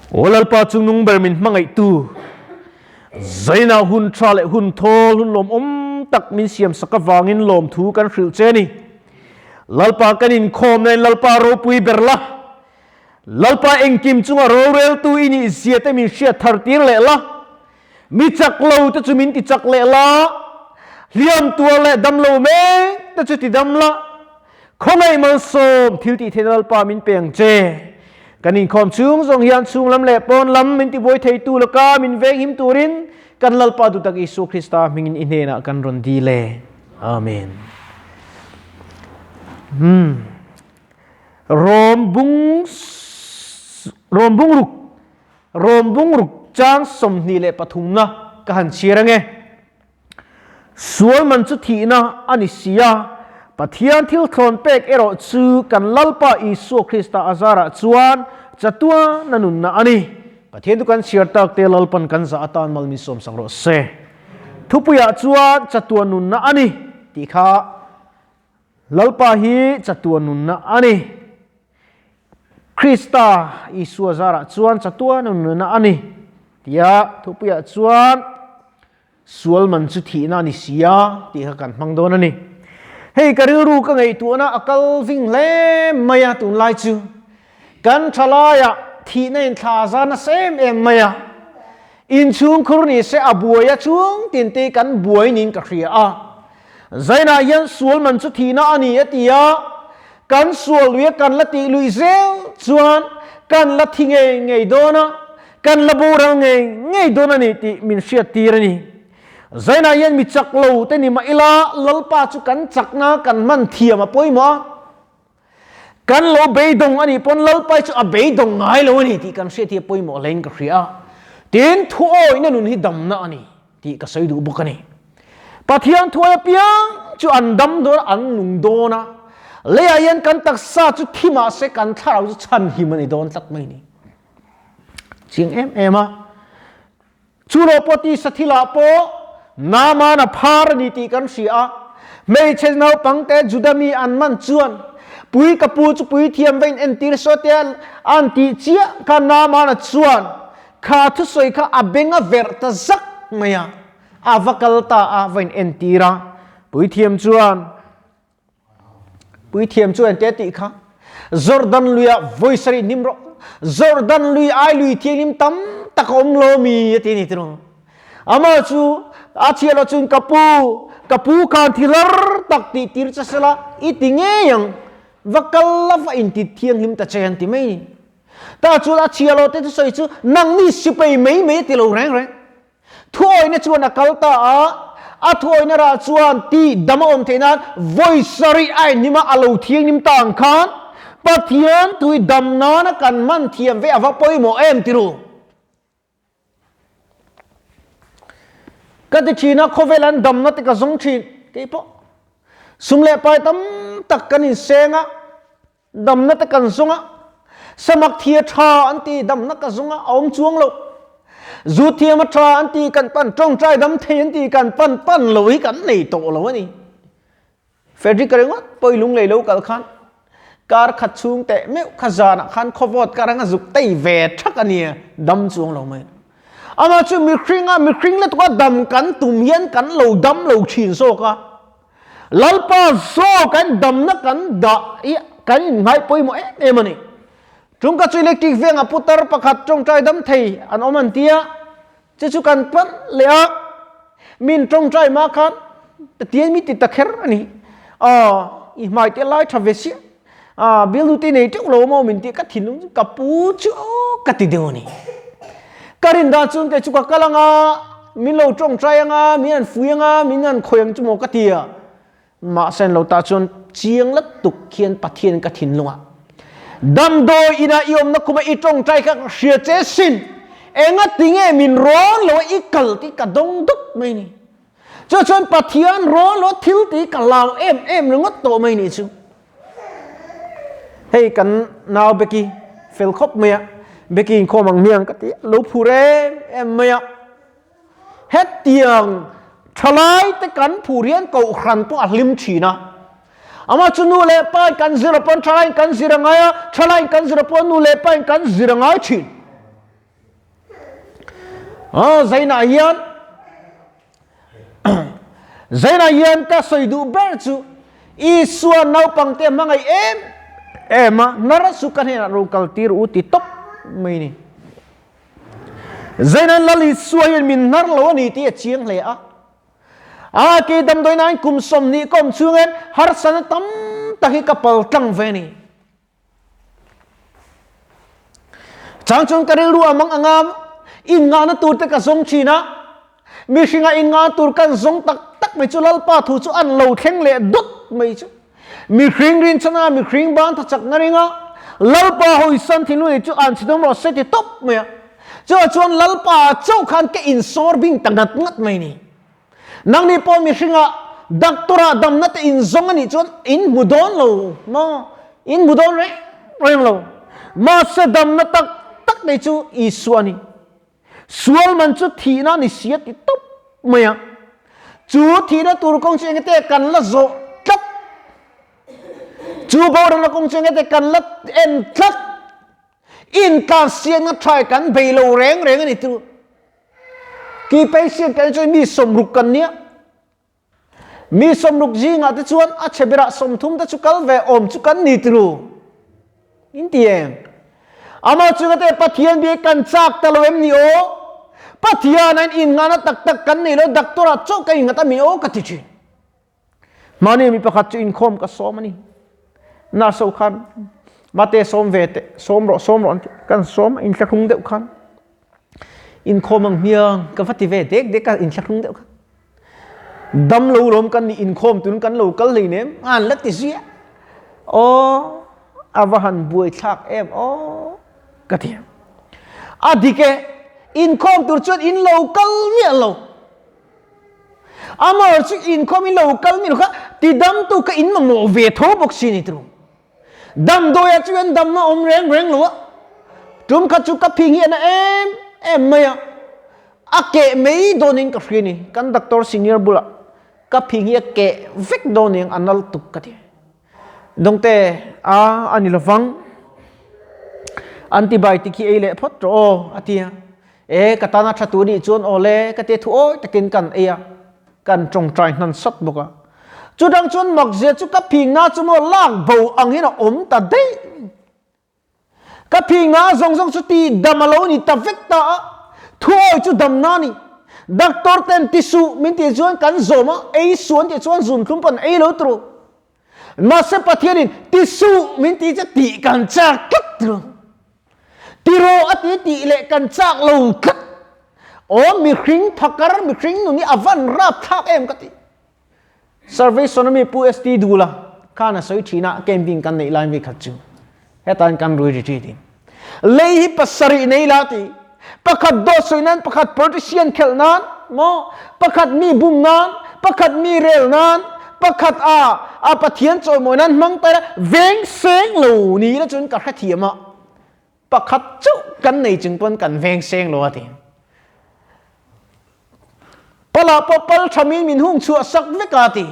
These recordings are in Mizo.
Aw Lalpa chungnung ber min hmangaihtu, Zaina hun tha leh hun thawl hun lawmawm tak min siamsak avangin lawmthu kan hrilh che a ni. Lalpa kan inkhawmna in Lalpa ropui ber la, Lalpa engkim chunga roreltu i nih zia te min hriat thar tir leh la, mi chak lo te chu min ti chak leh la, hliam tuar leh dam lo mek te chu ti dam la, khawngaih malsawm thil tih theihna Lalpa min pe ang che. Kan inkhawm chhung zawng hian chhung lam leh pawn lam min tibuai theitu laka min venghim turin kan Lalpa duhtak Isua Krista hmingin i hnenah kan rawn dil e. Amen. Hmm. Rom bung Rom bung ruk Rom bung ruk chang 23 na ka han chhiar ange. Sual man chu thihna a ni si a, Pathian thil thlawn pek erawh chu kan Lalpa Isua Krista a zarah chuan chatuana nunna a ni. Pathian chu kan chhiar tak te Lalpan kan zah atan mal min sawmsak rawh se. Thupuiah chuan chatuan nunna a ni tih kha Lalpa hi chatuan nunna a ni. Krista Isua zarah chuan chatuan nunna a ni tia thupuiah chuan sual man chu thihna a ni si a tih kha kan hmang dawn a ni. Hei ka rilru ka ngaihtuahna a kal ving hle mai a tunlai chu. Kan thalaiah thihna in thla a za nasa em em mai a. Inchhungkhur ni se a buai a chung tin te kan buai niin ka hria a. Zainah hian sual man chu thihna a ni a ti a, kan sual lui a kan la tih luih zel chuan kan la thi ngei ngei dawn a, kan la boral ngei ngei dawn a ni tih min hriat tir a ni. Zainah hian mi chak lo te ni mah ila Lalpa chu kan chakna kan hman thiam a pawimawh a. Kan lo beidawng a nih pawn Lalpai chu a beidawng ngai lo a ni tih kan hriat hi a pawimawh hlein ka hria a. Tin, thuawihna nun hi damna a ni tih ka sawi duh bawk a ni. Pathian thuai apiang chu an dam dawn a, an nung dawn a. Leiah hian kan taksa chu thi mah se kan thlarau chu chhanhim a ni dawn tlat mai a ni. Chiang em em a. Chu lo pawh tisa thilah pawh Naaman a phar a ni tih kan hria a. Hmeichhe naupangte Juda mi an man chuan pui ka pu chu puithiam va in entir saw te an tih chiah kha Naaman-a chuan kha thusawi kha a beng a verh ta zak mai a, a va kal ta a va in entir a. Puithiam chuan Puithiam chu ente tih kha Jordan luiah vawi sarih hnim rawh. Jordan lui ai lui thianghlim tam tak a awm lo mi a ti ni tiraw. Amah chu a chhiat loh chuan ka pu, ka pu khan thi lar tak tih tir che sela i ti ngei ang. Va kal la va inti thianghlim ta che an ti mai ni. Ta chuan a chhiat loh te thusawi chu nangni sipai mai mai a ti lo reng reng. Thuawihna chuan a kal ta a, a thuawihna rah chuan tih dam a awm theih nan vawi sarih a inhnim a, a lo thianghlim ta ang khan Pathian tui dam nana kan hman thiam ve a va pawimawh em ti ru. Ka ti thin a, khawvel an damna te ka zawng thin keipawh. Sum leh pai tam tak kan inseng a, Damna te kan zung a, samak thia tha an ti damna ka zung a, a awm chuang lo. Zu thiam a tha an ti kan pan, tawngtai dam thei an ti kan pan pan lo hi kan nei tawh lo a ni. Frederick ringawt pawi lunglei lo kal khan kar khat chhung teh meuh kha zanah khan khawvawt kar anga zuk tei ve thak a nia, dam chuang lo mai. Amah chu mihringa mihring lutuk a dam kan tum hian kan lo dam lo thin zawk a. Lalpa zaw kan damna kan dah hi kan innghai pawimawh em em a ni. Ṭungka chu electric vengah putar pakhat ṭawngṭai dam thei an awm an tia, chu chu kan panh leh a, min ṭawngṭai mah khan Pathian mi ti ta kher a ni. Aw, i hmai te lai ṭha ve siah, a bialnu te nei ṭeuh lo maw min tih ka thinlung chu ka pu chu ka ti deuh a ni. Ka rin dan chuan kei chu ka kal anga, min lo tawngtai anga, min an fui anga, min an khawih ang chu maw ka ti a. Mahse an lo ta chuan chiang la tuk khian Pathian ka thinlung a. Damdawi inah i awmna khuma i tawngtai kha ka hria che sin, enga tinge min rawn lo a i kal tih ka dawng dup mai ni. Chu chuan Pathian rawn lo thil tih ka hlau em em ringawt tawh mai nih chu. Hei kan nau Becky fel khawp mai a, Becky inkhawm ang hmiang ka ti a, lo phur em em mai a. Hetiang thalai te kan phur hian kohhran pawh a hlim thin a. Amah chu nu leh pa in kan zir a pawn thalai in kan zir a ngai a, thalai in kan zir a pawn nu leh pa in kan zir a ngai thin. A zainah hian zainah hian ka sawi duh ber chu Isua naupangte hmangaih em em a, nar chu ka hnenah ro kal tir u ti tawp mai ni. Zainah Lal Isua hian min hnar lo a ni tih a chiang hle a. A ke damdawiin kum 20 ka awm chhungin harsatna tam tak hi ka pal tlang ve a ni. Chang chuan ka rilru a mang anga inngahna tur te ka zawng thin a, mihringa inngahna tur kan zawng tak tak mai chu Lalpa thu chu an lo thleng leh dawt mai chu. Mihring rinchhana mihring ban tha chakna ringa Lalpa hawisan thinlung nei chu an chhidawm rawh se ti tawp mai a. Chuvang chuan Lalpa chauh khan ka insawr bing ta ngat ngat mai ni. Nangni pawh mihringa doctor-ah damna te in zawng a nih chuan in hmu dawn lo maw? In hmu dawn reng reng lo. Mahse damna tak tak nei chu Isua a ni. Sual man chu thihna a ni si a ti tawp mai a. Chu thihna tur kawng chu engete kan la zawh tlat. Chu boralna kawng chu engete kan la en tlat. Intlansiakna tha kan bei lo reng reng a ni tur. Ki patient kan chuan mi 60 kan nia. Mi 60 zingah te chuan a chhe berah 30 te chu kal ve awm chu kan ni tiru. In ti em? Ama chu te Pathian bi kan chak ta lo em ni aw? Pathian an in ngana tak tak kan nei lo doctor a chaw ka ingat ami aw ka ti thin. Mahni mi pakhat chu inkhawm ka sawm a ni. Nurse ho khan mate sawm ve teh, sawm rawh, sawm rawh an ti. Kan sawm a, inthlahrung deuh khan inkhawm ang hmiang ka va ti ve dek dek a, inthlahrung deuh khan. Dam lo lawm kan nih inkhawm tun kan lo kal hleinem an la ti ziah. Aw, a va han buaithlak em aw ka ti. A dik e, inkhawm tur chuan in lo kal miah lo. Amah chu inkhawm in lo kal mi lo kha tidamtu kha in mamawh ve tho bawk si ni tru. Damdawiah chuan damna awm reng reng lo a. Tum khat chu ka phing hi a na em em mai a. A keh mai dawnin ka hria ni. Kan doctor senior bulah ka phing hi a keh vek dawn eng a nal tuk ka ti. Dawngte a a ni lovang. Antibiotic hi ei leh phawt rawh aw a ti a. E ka tana tha tur nih chuan aw le ka ti a thu awi takin kan ei a, kan tawngtai hnan sat bawk a. Chudang chuan makzia chu ka phingna chu maw lak bo ang hian a awm ta daih. Ka phingna zawng zawng chu ti dam a lo ni ta vek ta a, thu awi chu damna a ni. Doctor ten ti suh min tih chuan kan zawm a, ei suh an tih chuan zunthlum pawn ei lo turu. Mahse Pathianin ti suh min tih chu tih kan chak tlat turu. Ti rawh a ti tih leh kan chak lo tlat. Aw mihring phakar mihring nun hi a van rapthlak em ka ti. Survey Sonomi Pu ST Dula khan a sawi thin a camping kan neih lai mi khat chu hetan kan rui retreat in lei hi pasarih nei la ti pakhat dawt sawi nan pakhat politician khelh nan maw pakhat mi bum nan pakhat mi rel nan pakhat a a Pathian chawimawi nan hmang ta ila veng seng lo ni ila chuan ka hrethiam a Pakhat chauh kan nei chung pawn kan veng seng lo a ti. Pala pawh pal tha mi min hung chhuah sak vek a ti.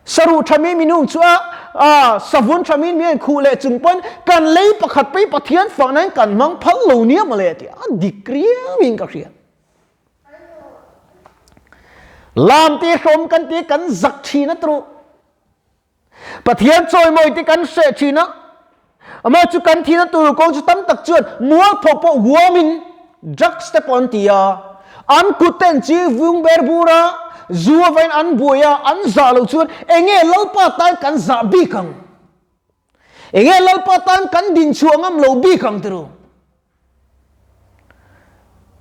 Saruh tha mi min hung chhuah a, savun tha mi min khuh leh chung pawn kan lei pakhat pei Pathian fakna in kan hmang phal lo nia mawle a ti. A dik riau in ka hria. Lam ti hrawm kan ti kan zak thin a tru. Pathian chawimawi te kan hreh thin a, amah chu kan thihna tur kawng chu tam tak chuan mualpho pawh huamin drugs te pawh an ti a, an kut te an chi vung ber bur a, zu avain an buai a, an zah loh chuan enge Lalpa tan kan zah bik ang? Enge Lalpa tan kan dinchhuah ngam lo bik ang tiru?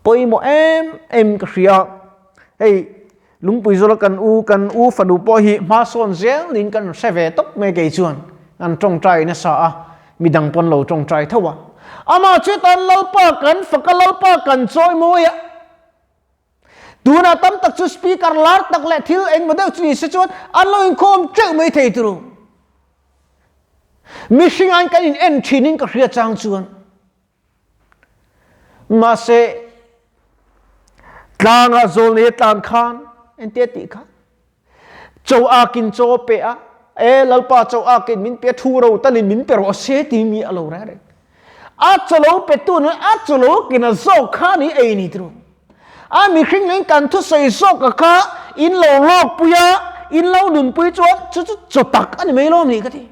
Pawimawh em em ka hria. Hei lungpui zawla kan u kan u fanu pawh hi hma sawn zel niin kan hre ve tawp mai kei chuan an tawngtai nasa a, midang pawn lo tawngtai tho a. Amah chu tan Lalpa kan fak a, Lalpa kan chawi mawi a. Tunah tam tak chu speaker lar tak leh thil engmaw deuh chu ni se chuan an lo inkhawm teuh mai thei turu. Mihringain kan in en thinin ka hria chang chuan. Mahse tlangah zawl nei a tlan khan entia tih kha cho akin chaw pe a e lalpa cho akin min pe thu ro talin min pe rawh se ti mi a lo reng reng. A chaw lo petu nen a chaw lo kina zawk kha ni ei ni tiro. A mihring nen kan thusawi zawk a kha in lo lawk pui a, in lo nunpui chuan chu chu chaw tak a ni mai lawm ni ka ti.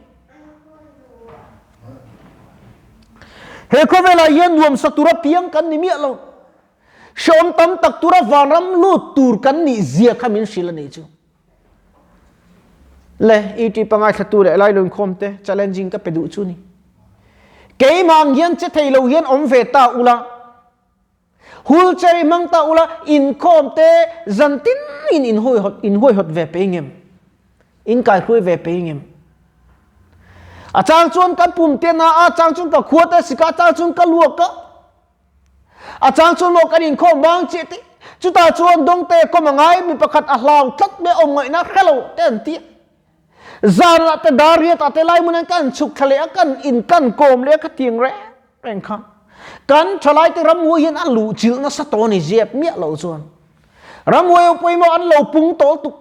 He khawvelah hian nuamsa tura piang kan ni miah lo. Hreawm tam tak tura vanram lut tur kan nih zia kha min hrilh a nih chu. Le, ET pangai thlatu leh lai lungkhawm te challenging ka pe duh chu ni. Keimah ang hian che thei lo hian awm ve ta ula, wheelchair i hmang ta ula, inkhawm te zan tin in inhuaihawt inhuaihawt ve pe ngem? In kaihruai ve pe ngem? A chang chuan kan pum te na a, chang chuan ka khua te sika, a chang chuan ka luak a. A chang chuan maw kan inkhawm vang chiah tih chutah chuan dawngte kawm a ngai mi pakhat a hlau tlat mai awm ngaihna hre lo te an ti a. Zanah te dar riatah te lai hmun an kan chhuk thla leh a kan in kan kawm leh a khatiang reng reng kha kan thalai te ramhuai hian a luh chilh nasa tawh a ni ziap miah lo chuan ramhuai ho pawimawh an lo pung tawh tuk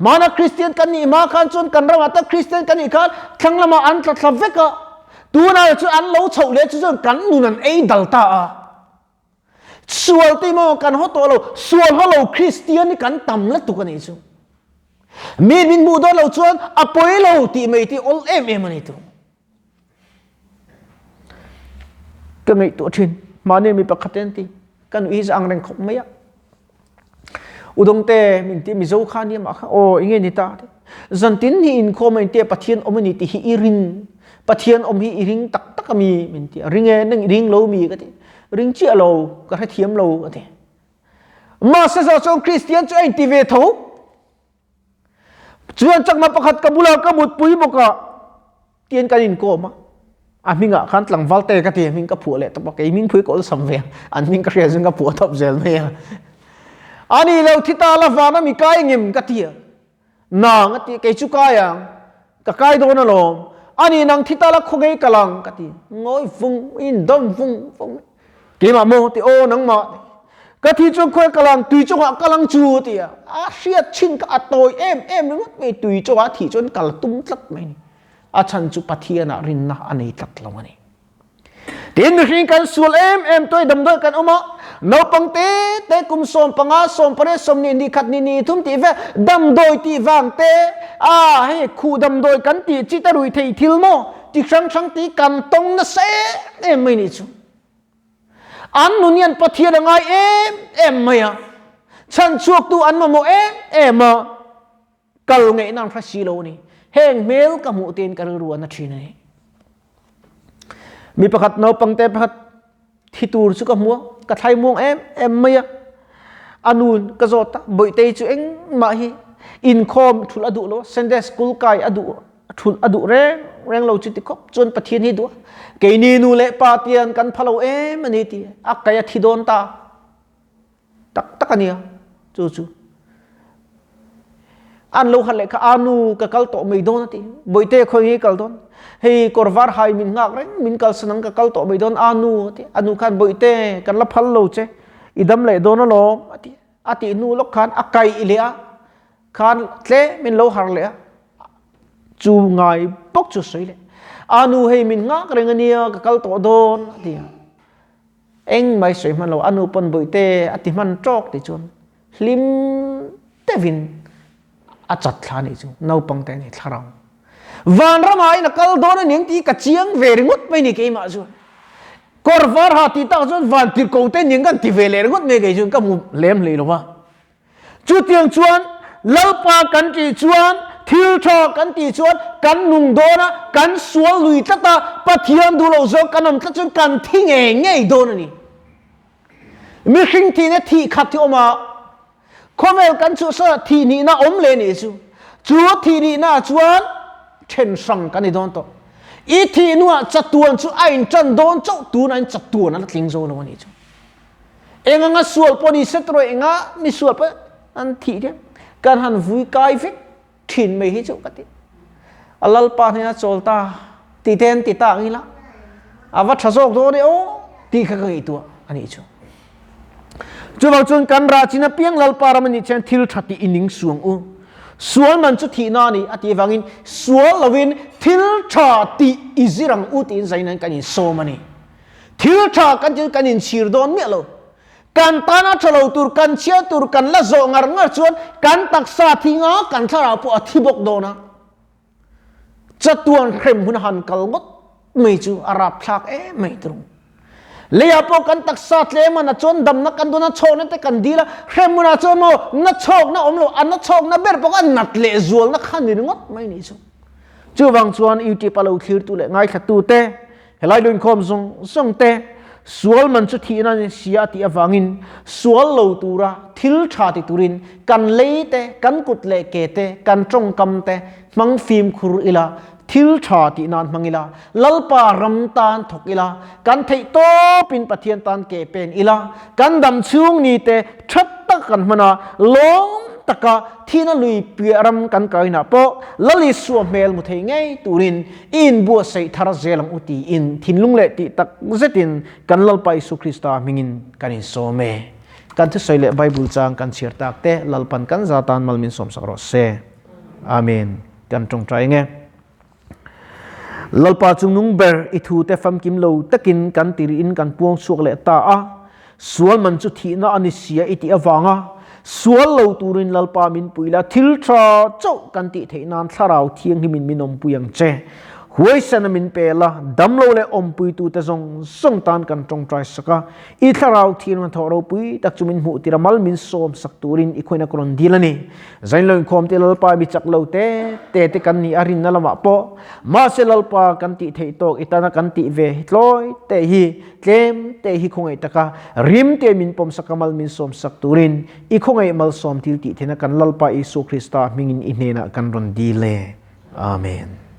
Hmana Kristian kan nih hma khan chuan kan ramah tak Kristian kan nih khan thlang lamah an tla thla vek a, tunah chuan an lo chhoh leh chu chuan kan nun an ei dal ta a. Sual te maw kan haw tawh lo, sual haw lo Kristian hi kan tam lutuk a nih chu. Mi min hmuh dawn lo chuan a pawi lo tih mai te awl em em a ni tu. Ka ngaihtuah thin, mahni mi pakhat te an ti, ka nuih hi chu ang reng khawp mai a. Udawngte min ti Mizo kha nia mah kha aw enge ni ta te. Zantin hi inkhawm a intia Pathian awm a ni tih hi i ring. Pathian awm hi i ring tak tak a mi min ti a. Ring e nang i ring lo mi ka ti. Ring chiah lo ka hrethiam lo a ti. Mahse zawh chuan Kristian chu a inti ve tho. Chuan chakma pakhat ka bulah ka mutpui bawk a tian kan inkawm a. A hmingah khan tlangval te ka ti a hming ka phuah leh tawp a, kei hming phui ka awlsam ve a, an hming ka hria chuan ka phuah tawp zel mai a. Ani lo thi ta la van a mi kai ngem ka ti a, nang a ti kei chu kai ang, ka kai dawn alawm, ani nang thi ta la khaw ngei ka lang ka ti, ngawi vung in dawm vung vung mai. Keimah maw ti aw nangmah ti. Ka thi chuan khawi ka lang tui chungah ka lang chu ti a. A hriat chin kha a tawi em em ringawt mai tui chungah a thih chuan kal tum tlat mai ni. A chhan chu Pathianah rinna a nei tlat lo a ni. Tin mihring kan sual em em tuai damdawi kan awm a, naupang te te kum 15, 18, 20, ni khat ni ni thum tih vel damdawi tih vang te a hei khuh damdawi kan tih chi te rui thei thil maw ti hrang hrang tih kan tawng nasa em em mai ni chu. An nun hian Pathian a ngai em em mai a, chhanchhuaktu an mamawh em em a, kal ngaihna an hre si lo a ni. Heng hmel ka hmuh tein ka rilru a na thin a ni. Mi pakhat naupang te pakhat thi tur chu ka hmu a, ka thlai muang em em mai a. A nu ka zawt a, Bawihtei chu engmah hi inkhawm thulh a duh lo a, Sunday school kai a duh a thulh a duh reng reng lo chu ti khawp chuan Pathian hi duh a, keini nu leh pa tian kan pha lo em a ni ti a kai a thi dawn ta tak tak a nia chu chu an lo khat leh kha a nu ka kal tawh mai dawn a ti bawihte khawi nge kal dawn hei kawr var hai min nghak reng min kal sanang ka kal tawh mai dawn a nu a ti a nu khan bawihte kan la phal lo che i dam leh dawn alawm a ti a tih hnu lawk khan a kaih leh a khan tlem in lo har leh a chu ngai bawk chu sawi leh a nu hei min nghak reng ania ka kal tawh dawn a ti a eng mai sawi hman lo a nu pawn bawihte a ti hman tawk ti chuan hlim deuhin a chat thla nih chu naupang te ani thlarau vanramah in a kal dawn a niang tih ka chiang ve ringawt mai ni keimah chuan kawr var ha tih tak chuan van tirhko te niang kan ti ve leh ringawt mai kei chuan ka hmu lem hlei lo va. Chutiang chuan Lalpa kan tih chuan, thil tha kan tih chuan kan nung dawn a, kan sual lui tlat a, Pathian duh loh zawng kan awm tlat chuan kan thi ngei ngei dawn a ni. Mihring thihna thih khat hi awm a, khawvel kan chhuahsan ah thih nihna awm leh nih chu. Chu thih nihna ah chuan then hrang kan ni dawn tawh. I thih hnuah chatuan chu a intan dawn chauh, tunah in chatuan a la tling zo lo a nih chu. Eng anga sual pawh ni se tawh enga mi sual pawh an thih te kan han vui kai vek thin mai hi chu ka ti. A lalpa hnena chawl ta ti te an ti ta ang ila a va tha zawk dawn e aw tih kha ka ngaihtuah a nih chu. Chuvang chuan kan rah chin apiang lalpa ram a nih chuan thil tha tih i ning suang u. Sual man chu thihna a ni a tih avangin sual lovin thil tha tih i zir ang u tiin zain an kan insawm a ni. Thil tha kan tih chu kan inchhir dawn miah lo. Kan tana tha lo tur, kan chhia tur kan la zawh ngar ngar chuan kan taksa thi nga kan thlarau pawh a thi bawk dawn a. Chatuan hrem hun a han kal ngawt mai chu a rapthlak em mai turung. Leiah pawh kan taksa tlem a na chuan damna kan dawn a, chhawkna te kan dil a, hrem hunah chuan maw na chhawkna awm lo, a na chhawkna ber pawh kha nat leh zualna kha ni ringawt mai nih chu. Chuvang chuan YouTube a lo thlirtu leh ngaithlatute Helai luinkhawm zawng zawng te sual man chu thihna a ni sia a tih avangin sual lo tura thil tha ti turin kan lei te, kan kut leh ke te, kan tawngkam te hmang fimkhur ila, thil tha tih nan hmang ila, Lalpa ram tan thawk ila, kan theih tawpin Pathian tan ke pen ila, kan dam chhung ni te tha tak kan hman a, lawm taka thihna lui piah ram kan kainah pawh Lal Isua hmel hmu thei ngei turin I inbuatsaih thar zel ang u tiin thinlung leh tih tak zetin kan Lalpa Isu Krista hmingin kan insawm e. Kan thusawi leh Bible chang kan chhiar tak te Lalpan kan za tan mal min sawmsak rawh se. Amen. Kan tawngtai nge. Lalpa chungnung ber i thu te famkim lo takin kan tiriin kan puang chhuak leh ta a. Sual man chu thihna a ni sia i tih avanga sual lo turin Lalpa min pui la, thil tha chauh kan tih theih nan Thlarau Thianghlimin min awmpui ang che. Huaisena min pe la, damlo leh awmpuitute zawng zawng tan kan tawngtai sak a, i Thlarau Thianghlim thawh ropui tak chu min hmuh tir a, mal min sawm sak turin i khuaina ka rawn dil a ni. Zain lo inkhawm te Lalpa mi chak lo te te te kan nih a rinna lamah pawh, mahse Lalpa kan tih theih tawk i tana kan tih ve hi tlawi te hi Tlem te hi khawngaih taka rim te min pawmsak a mal min sawmsak turin i khawngaih malsawm thil tih theihna kan Lalpa Isua Krista hmingin i hnenah kan rawn dil e. Amen.